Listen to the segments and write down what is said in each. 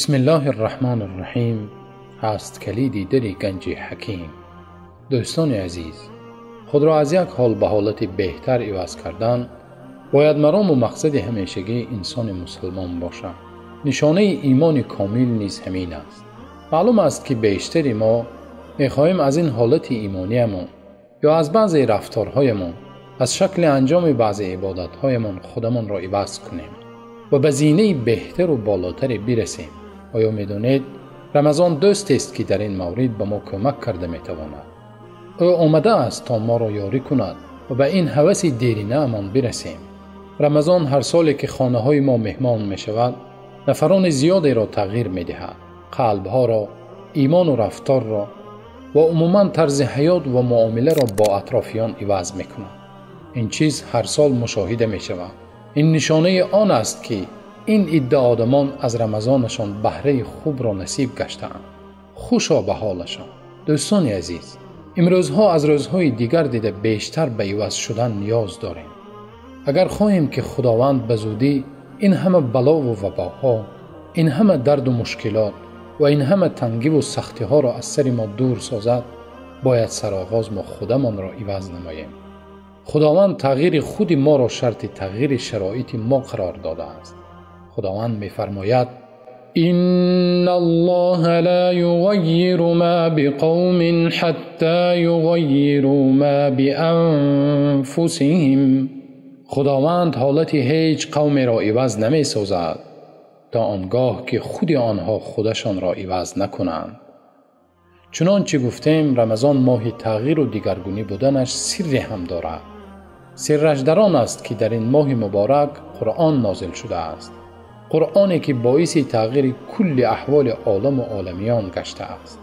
Бисмиллоҳир Раҳмонир Раҳим ҳаст калиди дари ганҷи ҳаким. Дӯстони азиз, худро аз як ҳол ба ҳолати беҳтар иваз кардан бояд марому мақсади ҳамешагии инсони мусулмон бошад. Нишонаи имони комил низ ҳамин аст. Маълум аст, ки бештари мо мехоҳем аз ин ҳолати имониямон ё аз баъзе рафторҳоямон, аз шакли анҷоми баъзе ибодатҳоямон худамонро иваз кунем ва ба зинаи беҳтару болотаре бирасем. Оё медонед, Рамазон дӯстест, ки дар ин маврид ба мо кӯмак карда метавонад. Ӯ омадааст то моро ёрӣ кунад ва ба ин ҳаваси деринаамон бирасем. Рамазон ҳар соле ки хонаҳои мо меҳмон мешавад, нафарони зиёдеро тағйир медиҳад. Қалбҳоро, имону рафторро ва умуман тарзи ҳаёт ва муомиларо бо атрофиён иваз мекунад. Ин чиз ҳар сол мушоҳида мешавад. Ин нишонаи он аст, ки ин идда одамон аз Рамазонашон баҳраи хубро насиб гаштаанд. Хушо ба ҳолашон. Дӯстони азиз, имрӯзҳо аз рӯзҳои дигар дида бештар ба иваз шудан ниёз дорем. Агар хоҳем, ки Худованд ба зудӣ ин ҳама балову вабоҳо, ин ҳама дарду мушкилот ва ин ҳама тангиву сахтиҳоро аз сари мо дур созад, бояд сароғоз мо худамонро иваз намоем. Худованд тағйири худи моро шарти тағйири шароити мо қарор додааст. Худованд мефармояд: Инналлоҳа ла юғаййиру ма биқавмин ҳатта юғаййиру ма бианфусиҳим. Худованд ҳолати ҳеҷ қавмеро иваз намесозад то он гоҳ ки худи онҳо худашонро иваз накунанд. Чунончи гуфтем, Рамазон моҳи тағйиру дигаргунӣ буданаш сирре ҳам дорад. Сирраш дар он аст, ки дар ин моҳи муборак Қуръон нозил шудааст. Қуръоне ки боиси тағйири кулли аҳволи оламу оламиён гаштааст.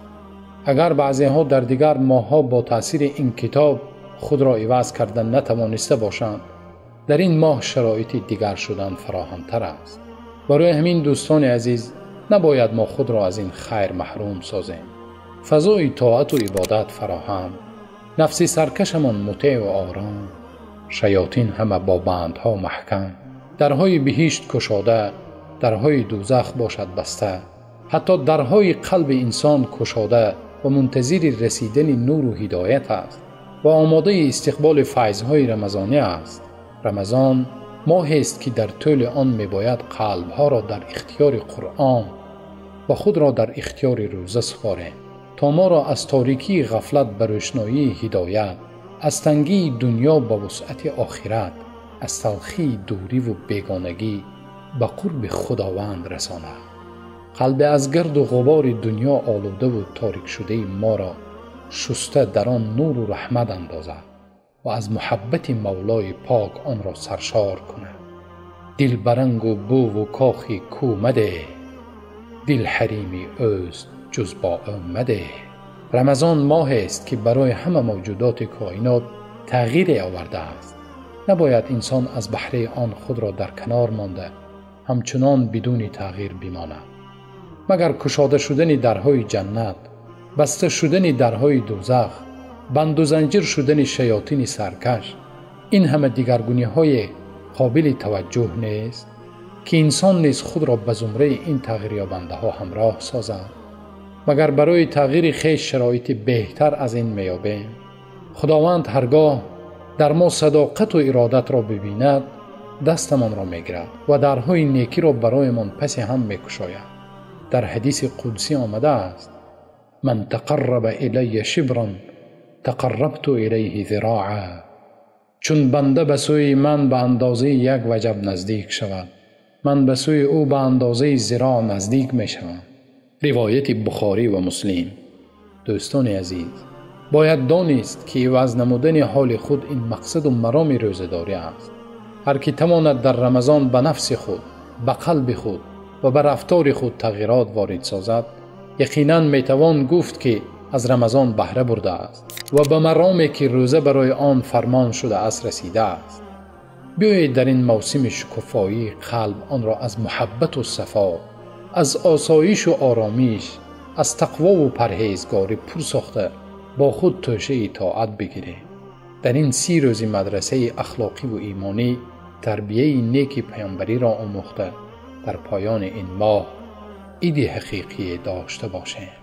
Агар баъзеҳо дар дигар моҳҳо бо таъсири ин китоб худро иваз карда натавониста бошанд, дар ин моҳ шароити дигар шудан фароҳамтар аст. Барои ҳамин, дӯстони азиз, набояд мо худро аз ин хайр маҳрум созем. Фазои тоату ибодат фароҳам, нафси саркашамон мутеъу ором, шаётин ҳама бо бандҳо маҳкам, дарҳои биҳишт кушода, дарҳои дӯзах бошад баста, ҳатто дарҳои қалби инсон кушода ва мунтазири расидани нуру ҳидоят аст ва омодаи истиқболи файзҳои рамазонӣ аст. Рамазон моҳест, ки дар тӯли он мебояд қалбҳоро дар ихтиёри Қуръон ва худро дар ихтиёри рӯза супорем, то моро аз торикии ғафлат ба рӯшноии ҳидоят, аз тангии дунё ба вусъати охират, аз талхии дуриву бегонагӣ ба қурби Худованд расонад. Қалби аз гарду ғубори дунё олудаву торикшудаи моро шуста дар он нуру раҳмат андозад ва аз муҳаббати Мавлои пок онро саршор кунад. Дил ба рангу буву кохи кӯ мадеҳ, дил ҳарими ӯст ҷуз бо ӯ мадеҳ. Рамазон моҳест, ки барои ҳама мавҷудоти коинот тағйире овардааст. Набояд инсон аз баҳраи он худро дар канор монда, ҳамчунон бидуни тағйир бимонад. Магар кушода шудани дарҳои ҷаннат, баста шудани дарҳои дӯзах, банду занҷир шудани шаётини саркаш, ин ҳама дигаргуниҳое қобили таваҷҷӯҳ нест, ки инсон низ худро ба зумраи ин тағйирёбандаҳо ҳамроҳ созад. Магар барои тағйири хеш шароити беҳтар аз ин меёбем? Худованд ҳаргоҳ дар мо садоқату иродатро бибинад, дастамонро мегирад ва дарҳои некиро бароямон паси ҳам мекушояд. Дар ҳадиси қудсӣ омадааст: ман тақарраба илайя шибран тақаррабту илайҳи зироа. Чун банда ба сӯи ман ба андозаи як ваҷаб наздик шавад, ман ба сӯи ӯ ба андозаи зироъ наздик мешавам. Ривояти Бухорӣ ва Муслим. Дӯстони азиз, бояд донист, ки иваз намудани ҳоли худ ин мақсаду мароми рӯзадорӣ аст. Ҳар ки тавонад дар Рамазон ба нафси худ, ба қалби худ ва ба рафтори худ тағйирот ворид созад, яқинан метавон гуфт, ки аз Рамазон баҳра бурдааст ва ба мароме, ки рӯза барои он фармон шудааст, расидааст. Биёед дар ин мавсими шукуфоии қалб онро аз муҳаббату сафо, аз осоишу оромиш, аз тақвову парҳезгорӣ пур сохта бо худ тӯшаи тоат бигирем. Дар ин 30 рӯзи мадрасаи ахлоқиву имонӣ тарбияи неки паёмбариро омӯхта, дар поёни ин моҳ Иди ҳақиқӣ дошта бошем.